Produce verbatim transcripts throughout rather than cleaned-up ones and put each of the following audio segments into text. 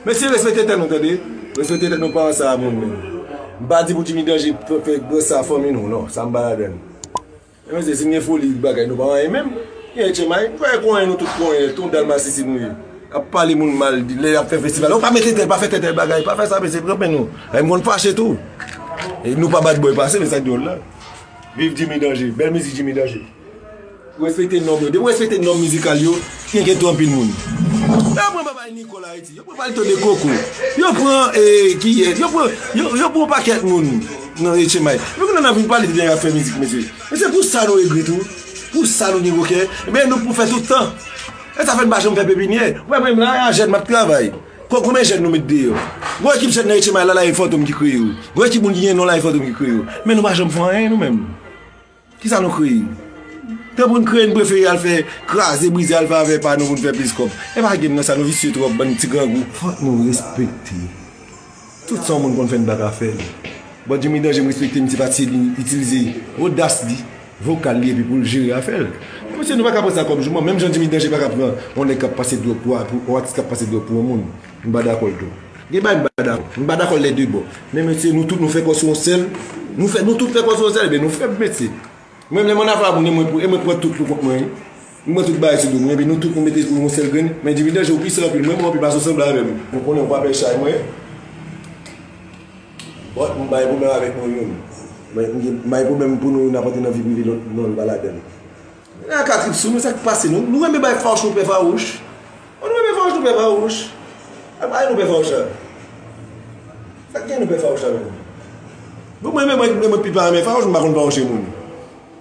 Mesye, respekte tèt nou, tande. Respekte tèt nou, pa ansanm avè moun menm. M pa di pou Jimmy Danje fè, fè gras sa fanmi nou, non. Sa m pa ladann. Men mesye, si n gen foli bagay, nou pa anyen menm. Gen Etchemay, fè konyen nou tout konyen, tout dal masisi nou ye. Ap pale moun mal, di, lè y ap fè festival, ou pa mete tèl, pa fè tèl, tèl bagay, pa fè sa, mesye, kanpe nou. Ay, m konn fache tou. E nou pa bat bòy pase, men sa k dwòl la. Viv Jimmy Danje, bèl mizik Jimmy Danje. Respekte nonm yo. Depi w respekte nonm mizikal yo, gen, gen tou anpil moun. Yo pran babay Nicole Haïti. Yo pran palito de koko. Yo pran, eh, kiyès. Yo pran, yo, yo pran yon pakèt moun nan Etchemay. Yo nan vin pale de nèg ap fè mizik, mesye. Men se pou sa nou egri tou. Pou sa nou gen gwo kè. Ebyen, nou pou fè tout tan. E sa fè n pa janm fè pepinyè. Ou wè, mwen menm la, a jèn m ap travay. Kon-, konbyen jèn nou met deyò? Gwo ekip jèn nan Etchemay la, la, e Fantom ki kreye yo. Gwo ekip moun ki gen non la, e Fantom ki kreye yo. Men nou pa janm fè anyen, nou menm. Kisa nou kreye? Tan pou n kreye, n prefere al fè kraze, brize, al fè afè pa nou pou n fè plis kòb. E pa gen nan sa, nou visye twòp, bann ti grangou. Fòk nou respekte. Tout sa yon moun konn fè, n pa ka fè l. Bon, Jimmy Danje, m respekte misye paske li itilize odas li, vokal li, epi pou l jere afè l. Misye, nou pa ka pran sa kòm jouman. Menm jan Jimmy Danje pa ka pran yon nèg k ap pase dwòg pou, pou, yon atis k ap pase dwòg pou yon moun. M pa dakò l tou. Gen bagay m pa dakò. M pa dakò lè de bò. Men mesye, nou tout nou fè kò sou yon sèl. Nou fè, nou tout fè kò sou yon sèl, ebyen nou fèb, mesye. Mwen menm lè m ann afè a moun, e mwen, e mwen pran tout pou kont mwen, wi. M pran tout bagay sou do mwen, epi nou tout nou mete pou yon sèl grenn. Men Jimmy Danje, ou pise anpil, mwen, mwen anpil pa sou sanble avè m. Ou konnen ou pa pè chay mwen. Bon, m bay pwoblèm avèk nou youn. Mwen, m gen, m bay pwoblèm pou nou youn ap antre nan vi prive lòt, non, l pa ladann. Nèg ka trip sou nou, sa k pase nou? Nou renmen bay fawouch, nou pè fawouch. Bon, nou renmen fawouch, nou pè fawouch. Sa k bay nou pè fawouch la? Sa k gen nou pè fawouch la menm? Bon, mwen, mwen, mwen, mwen pi pa renmen fawouch, m pa konn fawouche moun.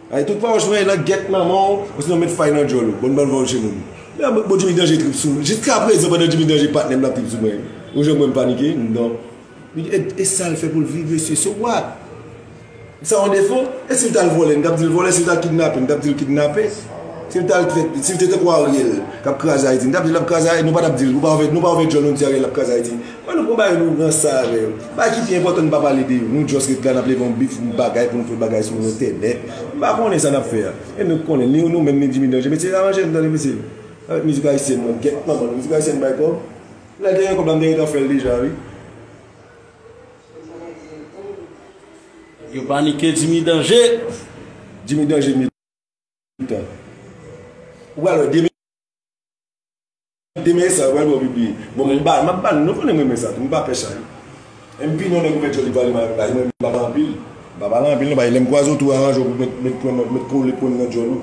Ay, tout fawouch mwen, nan gèt manman w, osinon met fay nan djòl ou. Bon, m pa konn fawouche moun. Men, bon, Jimmy Danje trip sou mwen. Jiska prezan, pandan Jimmy Danje patnè m, l ap trip sou mwen. Ou janm wè m panike? Non. E, e sa l fè pou l viv, mesye, so what? Sa yon defo? E si l t al vòlè, n t ap di l vòlè, si l t al kidnape, n t ap di l kidnape. Si l t al fè, si l te tankou Ariel, k ap kraze Ayiti, n t ap di l ap kraze Ayiti, nou pa t ap di l, nou pa ouvè, nou pa ouvè djòl nou di Ariel ap kraze Ayiti. Mwen nou pran bagay nou ranse avè yo. Bagay ki pi enpòtan nou pa pale de yo. Nou just ret la, n ap leve yon bif, yon bagay pou nou fè bagay sou entènèt. M pa konnen sa n ap fè a. E nou konnen, ni nou menm, ni Jimmy Danje. Mesye, aranje n tande, mesye. Avèk mizik ayisyèn, mwen, gèt manman nou, mizik ayisyèn bay kòb. Lè l te gen kòb la, m te gentan fè l deja, wi. Yo panike Jimmy Danje. Jimmy Danje militan. Ou pral wè demen, demen sa, ou pral wè w pibliye. Bon, m ba, m ap ba nou, nou konnen m renmen sa tou, m pa pè chay. M pi non nèg ouvè djòl li pale mal, pale mal, m pa pale anpil. M pa pale anpil, non, paske lè m kwaze w tou, aranje w pou met, met pwen nan, met kole pwen nan djòl ou.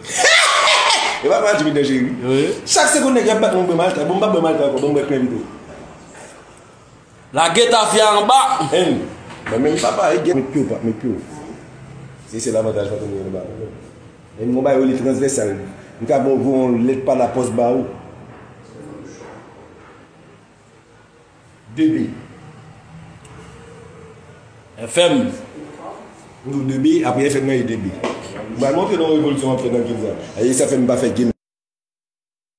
E pa pale Jimmy Danje, wi. Wi. Chak segonn nèg y ap bat mwen bwè malta, bon, m pa bwè malta ankò, bon, m bwè kren pito. Lage tafya anba. Hen. Mwen menm papa, e gen. Met pye w, pap, met pye w. Se sèl avantaj Fantom gen anba mwen. Men m gon bagay rele transvèsal. M ka voye yon lèt pa lapòs ba ou. De B. F M. M di w de B, apre F M nan e de B. M pral montre nou yon revolisyon w ap fè nan game sa. E sa fè m pa fè game.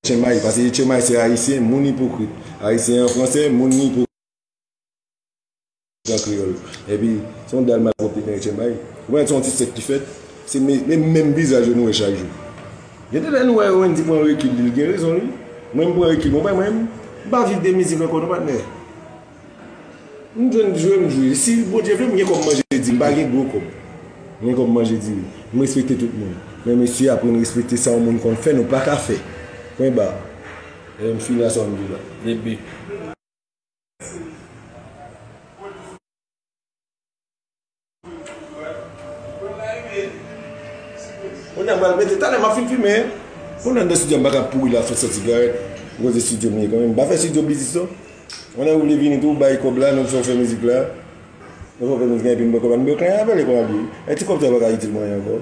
Etchemay, paske Etchemay se ayisyen, moun ipokrit. Ayisyen an fransè, moun ipokrit an kreyòl. Epi, se yon dal malpwòpte nan Etchemay. Ou konnen se yon ti sèk ki fèt, se men-, men-, menm vizaj yo nou wè chak jou. Gen de lè nou wè Wendy pran rekil li, li gen rezon, wi. Mwen, m pran rekil mwen, mwen, m pa viv de mizik ankò, non, patnè. M jwenn jwe, m jwe. Si Bondye vle, m gen kòb manje diri. M pa gen gwo kòb. M gen kòb manje diri. M respekte tout moun. Men mesye, aprann respekte sa yon moun konn fè, nou pa ka fè. Pwen ba. E m fini a sa m di la. Debe. Kounye a m pral mete, talè m ap fin fimen. Kounye a anndan estidyo a m pa ka pouri la fè santi garèt. Gwo estidyo m ye kanmenm. M pa fè estidyo biznis non. Kounye a ou vle vini tou, bay kòb la, nou fè w fè mizik la. Nou fè w fè mizik la, epi m ba w kòb la, m ba w kòb la, apèl e kòb la bliye. E ti kòb sa pa ka itil mwen ankò.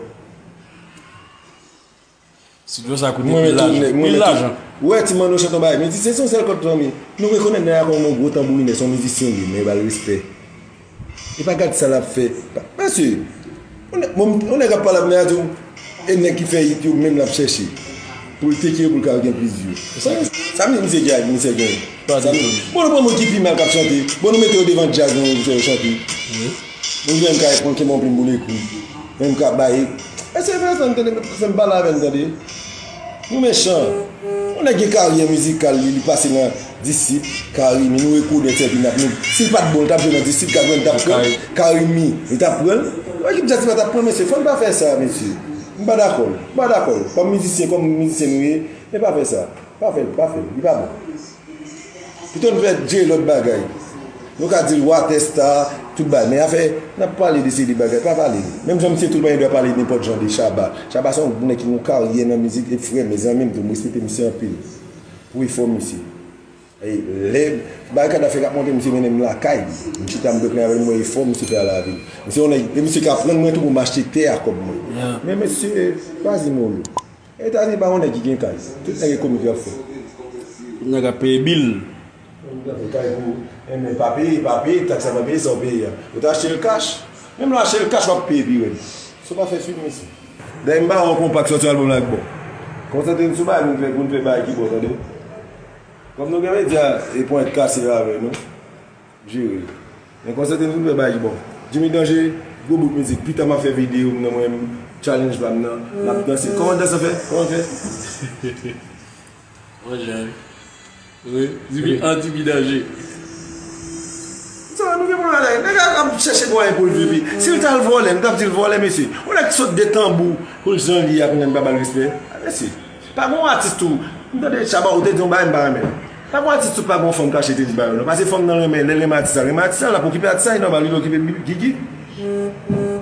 Studio sa koute pil lajan. Pil lajan. Ou wè ti Manno chante yon bagay, men di se yon sèl kòd zanmi. Nou rekonèt nèg la kòm yon gwo tanbourinè, se yon mizisyen li, men ba l respè. E pa gad sa l ap fè. Pa, mesye, yon nèg, bon, yon nèg ap pale ap nèg la di w, e nèg ki fè hit yo menm l ap chèche. Pou l teke yo, pou l ka gen plis view. Sa, sa misye gen ak misye gen. Bon, nou pran moun ki pi mal k ap chante. Bon, nou mete yo devan djaz, nou fè yo chante. Ou menm ka pran kenbe yon plim pou l ekri. Menm ka bay. Mesye, fè sa, n tande, fè m pale avè n tande. Nou mechan. Yon nèg gen karyè mizikal li, li pase nan, Disip, Karimi, nou rekonèt epi n ap nou. Si l pa t bon, l t ap jwe nan Disip, Karimi t ap pran l. Karimi, li t ap pran l. Ekip Jazz pa t ap pran, mesye. Fò n pa fè sa, mesye. M pa dakò. M pa dakò. Kòm mizisyen, kòm mizisyen nou ye, men pa fè sa. Pa fè l, pa fè l. Li pa bon. Pito n fè jere lòt bagay. Nou ka di l Water Star, tout bagay. Men afè, n ap pale de seri de bagay, pa pale. Menm jan misye tou pa gen dwa pale nenpòt jan de Shabba. Shabba se yon nèg ki gen yon karyè nan mizik, e frè m, e zanmi m tou, m respekte misye anpil. Pou efò misye. E lè Barikad Afrik ap monte, misye mennen m lakay li. M chita, m deklann avè l, m wè efò misye fè a lavi l. Misye yon nèg, e misye ka pran mwen tou pou m achte tè a kòb mwen. Men mesye, Quasimoto. Etazini pa yon nèg ki gen kay. Tout nèg ekonomik y ap fè. Tout nèg ap peye bil. Kay pou, enben, pa peye, pa peye, taks la pa peye, sa w peye a. Ou ta achte l kach. Menm lè w achte l kach, w ap peye pi rèd. Sa w pa fè fim isi. Dayè, m pa wè yon konpa k sòti yon albòm la k bon. Konsantre n sou bagay, pou n fè, pou n fè bagay ki bon, tande. Kòm nou gen medya, e ponyèt kase avè nou. Jere. Men konsantre n pou n fè bagay ki bon. Jimmy Danger, gwo bout mizik. Pita m ap fè videyo m nan mwen menm, challenge pa m nan. M ap danse. Kòman dans an fè? Kòman fè? Manje. Wi. Jimmy anti Jimmy Danger. Sa nou gen pwoblèm la. Nèg la ap chèche mwayen pou l viv. Si l t al vòlè, m t ap di l vòlè, mesye. Yon nèg ki sot de tanbou, pou l jan li a, kounye a n pa ba l respè. A, mesye. Pa gon atis tou. M tande Shabba, ou te di yon bagay m pa renmen. Pa gon atis tou, pa gon fanm kache te di bagay non. Paske fanm nan renmen, lè l renmen atis la, renmen atis la, l ap okipe atis la, e nòmal li okipe Gigi.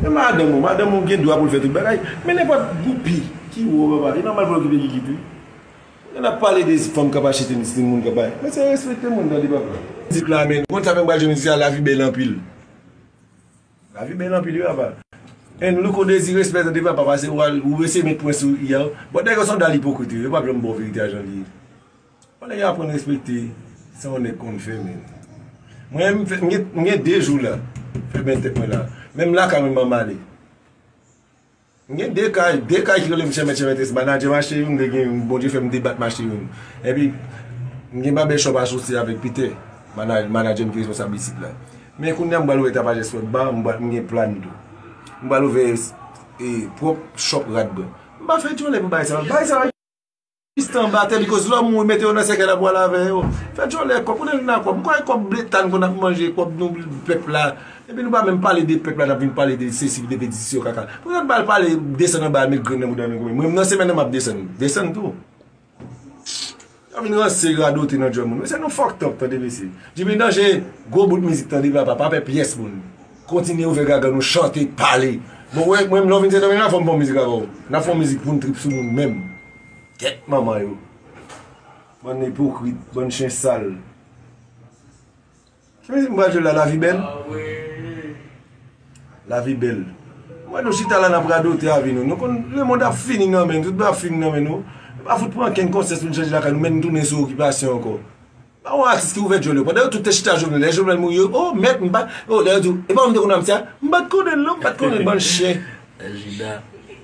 Men madanm ou, madanm ou gen dwa pou l fè tout bagay. Men nenpòt goupi ki wo, papa, e nòmal pou l okipe Gigi tou. Lè n ap pale de fanm k ap achte tenis, timoun k ap bay. Men se respekte moun tande papa. Mizik la, men, ou konn sa fè m pral jwe mizik sa, lavi bèl anpil. Lavi bèl anpil wi papa. And Louko Dezi respè tande papa, paske ou al, ou eseye met pwen sou i a. Bon, nèg yo se yon dal ipokrit wi, yo p ap janm ba w verite a jan li ye. Bon, nèg yo aprann respekte sa yon nèg konn fè, men. Mwen, m fè, m gen, m gen de jou la, fè ben tèt mwen la. Menm lakay mwen, m ale. M gen de kay, de kay ki rele m chèmèt chèmèt, manadjè m achte youn, m te gen, Bondye fè m te bat m achte youn. Epi, m gen babè shop asosye avèk Peter, mana-, manadjè m ki responsab isit la. Men kounye a m pral ouvè Tapajè Sport Bar, m pral, m gen plan tou. M pral ouvè, e, pwòp shop rad blan. M pa fè djòlè pou bagay sa yo. Bagay sa yo jis anba tè, because lè w mouri, mete yo nan sèkèy la pou al avè yo. Fè djòlè kòb, konnen l nan kòb. M kwè kòb leta n konn ap manje, kòb nou pèp la. Epi nou pa menm pale de pèp la, n ap vin pale de sesi, de peti sesi yo kaka. Poutèt bal pale desann anba al met grenn nan bouda nou koumen. Mwen menm nan semèn nan m ap desann. Desann tou. Yo vin ranse radote nan djòl moun. Mesye nou fucked up tande mesye. Jimmy Danger, gwo bout mizik tande papa, pa pè pyès moun. Kontinye ouvè gaga nou, chante, pale. Bon, wè, mwen menm lè w vin Sendomeng la, fò m fè yon mizik avè w. N ap fè yon mizik pou n trip sou moun menm. Kèt manman yo. Bann ipokrit, bann chen sal. Ki mizik m pral jwe la, Lavi bèl? Lavi bèl. Mwen nou chita la n ap radote avi nou. Nou konn lemonn ap fini nan men nou, tout bagay ap fini nan men nou. Nou pa fout pran kenn konsyans pou n chanje lakay nou, men nou tounen sou okipasyon ankò. Pa yon atis ki ouvè djòl yo. Pandan yo tout te chita Jovenel, lè Jovenel mouri yo, oh, mèt, m pa, oh, lè yo di w, e pa mwen te konn ap sa, m pa t konnen l non, m pa t konnen l, bann chen. Jida.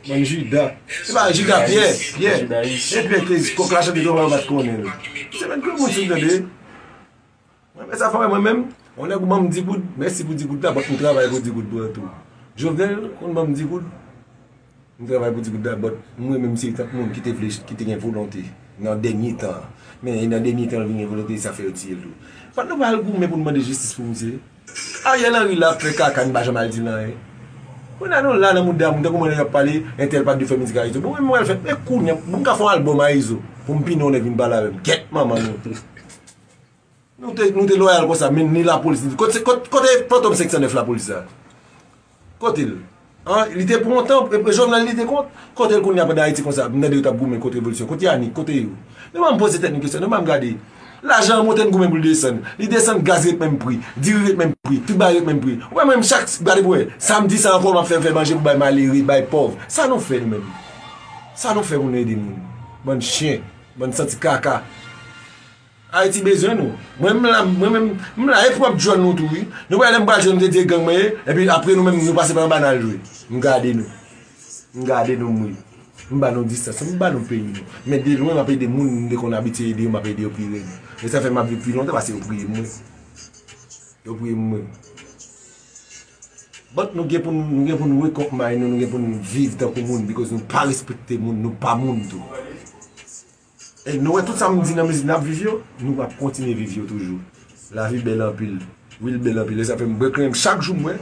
Bann Jida. Se pa Jida, Pyè, Pyè. Jidayis. E Pyè te kòk la chante twò pa yo pa t konnen l. Se menm gwo moun sou tande. Mwen, men sa fè mwen menm, yon nèg ou ban m di goud, mèsi pou di goud la, but m travay pou di goud pran tou. Jovenel, konn ban m di goud, m travay pou di goud la, but m renmen misye tank moun ki te vle, ki te gen volonte nan dènye tan an. Men nan dènye tan an, l vin gen volonte, sa fè yo tiye l tou. But nou pa al goumen pou n mande jistis pou misye. Ariel Henry la ap fè kaka, n pa janm al di l anyen. Kounye a nou la nan mouda moun, tankou mwen lè y ap pale, entèl pa t dwe fè mizik a Izo. Bon, mwen, mwen al fè, e kounye a, mwen ka fè yon albòm a Izo, pou m pini yon nèg vin pale avè m. Kèt manman nou. Nou te, nou te loyal konsa, men ni lapolis, ni, kote, kote, kote Fantom senk san nèf lapolis la? Kote l? An, li te pran tan, e, e Jovenel li te kont, kote l kounye a pandan Ayiti konsa, m tande yo t ap goumen kont revolisyon, kote Anik, kote yo? Nou pa m poze tèt nou kesyon, nou pa m gade. Lajan an monte n goumen pou l desann, li desann, gaz ret menm pri, diri ret menm pri, tout bagay ret menm pri. Ou pa menm chak, gade pou wè, samdi sa ankò m ap fè, fè manje pou bay malere, bay pòv. Sa nou fè nou menm? Sa nou fè pou nou ede moun? Bann chen, bann santi kaka. Ayiti bezwen nou. Mwen, m la, mwen menm, m la, e pwòp djòl nou tou, wi. Nou wè lè m pral jwe, nou te di e gang mwen ye, epi apre nou menm, nou pase pa anba n al jwe. M gade nou. M gade nou, m ri. M ba nou distans, m ba nou peyi nou. Men de lwen, m ap ede moun, m te konn abitye ede yo, m ap ede yo pi rèd. E sa fè m ap viv pi lontan, paske yo priye mwen. Yo priye mwen. But nou gen pou n, nou gen pou n wake up mind nou, nou gen pou n viv tankou moun, because nou pa respekte moun, nou pa moun tou. E nou wè tout sa m di nan mizik n ap viv yo, nou ap kontinye viv yo toujou. Lavi bèl anpil. Wi, l bèl anpil. E sa fè m bwè krèm chak jou m bwè.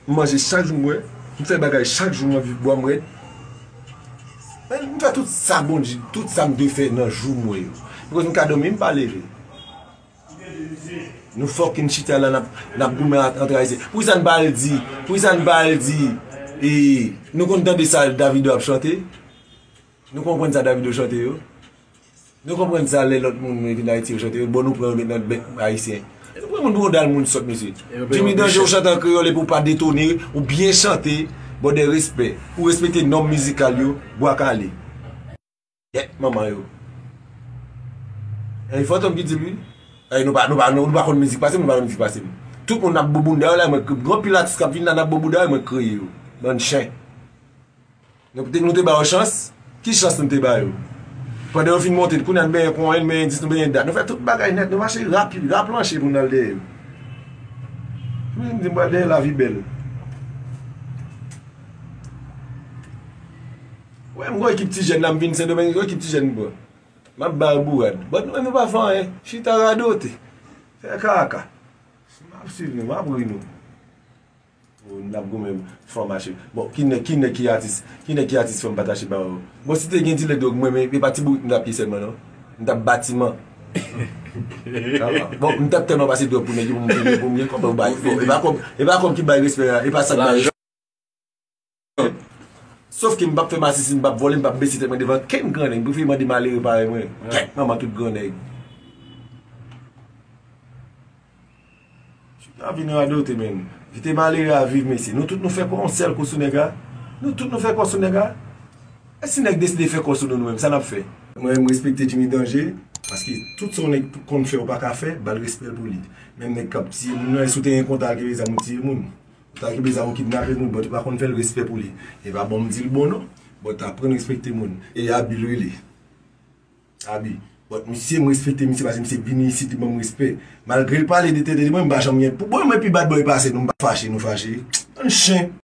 M manje chak jou m bwè. M fè bagay chak jou m anvi bwè m rèd. Men m fè tout sa Bondye, tout sa m dwe fè nan jou m wè yo. Bikòz m ka dòmi, m pa leve. Nou fòkin chita la, n ap, n ap goumen ant, ant Ayisyen. Poukisa n pa al di, poukisa n pa al di, e, nou konn tande sa Davido ap chante? Nou konprann sa Davido chante yo? Nou konprann sa lè lòt moun vin Ayiti yo chante yo? Bon, nou pran yo met nan bèk Ayisyen. Nou pran moun pou yon dal moun sòt, mesye. Jimmy Danje, ou chante an kreyòl epi ou pa detone, ou byen chante, bòdè respè. Ou respekte nòm mizikal yo, bwa kale. Yèt manman yo. E Fantom ki di l wi. Ay, nou pa, nou pa, nou, nou pa konn mizik pase m, nou pa konn mizik pase m. Tout moun ap bo bounda yo la, mwen, gen anpil atis k ap vin la, n ap bo bounda yo, mwen kreye yo. Bann chen. Nou te, nou te ba yo chans. Ki chans nou te ba yo? Pandan yo fin monte, kounye a n benyen konyen, n benyen dis, nou benyen dat. Nou fè tout bagay nèt, nou mache rapid, raplanche pou n al dèyè yo. Wi, m di m pral dèyè lavi bèl. Wè, m gon ekip ti jèn la, m vin Sendomeng, gon ekip ti jèn m pran. M ap ba yo bourad. But nou menm nou pa fè anyen. Chita radote. Fè kaka. M ap swiv nou, m ap ri nou. Oh, n ap goumen fò mache. Bon, ki nèg, ki nèg ki atis, ki nèg ki atis fò m pa tache ba yo. Bon, si te gen dilè dwòg mwen, men e pa ti bourik m t ap ye sèlman, non. M t ap batiman. Bon, m t ap tèlman pase dwòg pou nèg yo pou m, pou m gen kòb, yo bay. Bon, e pa kòb, e pa kòb ki bay respè a, e pa sa k bay respè. Sof ke m p ap fè masisi, m p ap vòlè, m p ap bese tèt mwen devan kenn grannèg. M prefere mande malere parèy mwen. Kèk manman tout grannèg. Chita vin radote, men. Kite malere a viv, mesye. Nou tout nou fè kò yon sèl kou sou nèg la. Nou tout nou fè kò sou nèg la. E si nèg deside fè kò sou nou, nou menm, sa n ap fè? Mwen, m respekte Jimmy Danje, paske tout sa yon nèg konn fè ou pa ka fè, ba l respè l pou li. Menm nèg k ap tiye moun nan, e si w te gen kontak l kenbe zam ou tiye moun. Ou ta kenbe zam ou kidnape moun, but ou pa konn fè l respè pou li. E pa bon m di l bon non, but aprann respekte moun. E Abi l rele. Abi. But misye, m respekte misye paske misye vini isit, li ban m respè. Malgre l pale de tete li, mwen m pa janm gen. Pou bon, mwen pi bad boy pase nou, m pa fache, nou fache. Bann chen.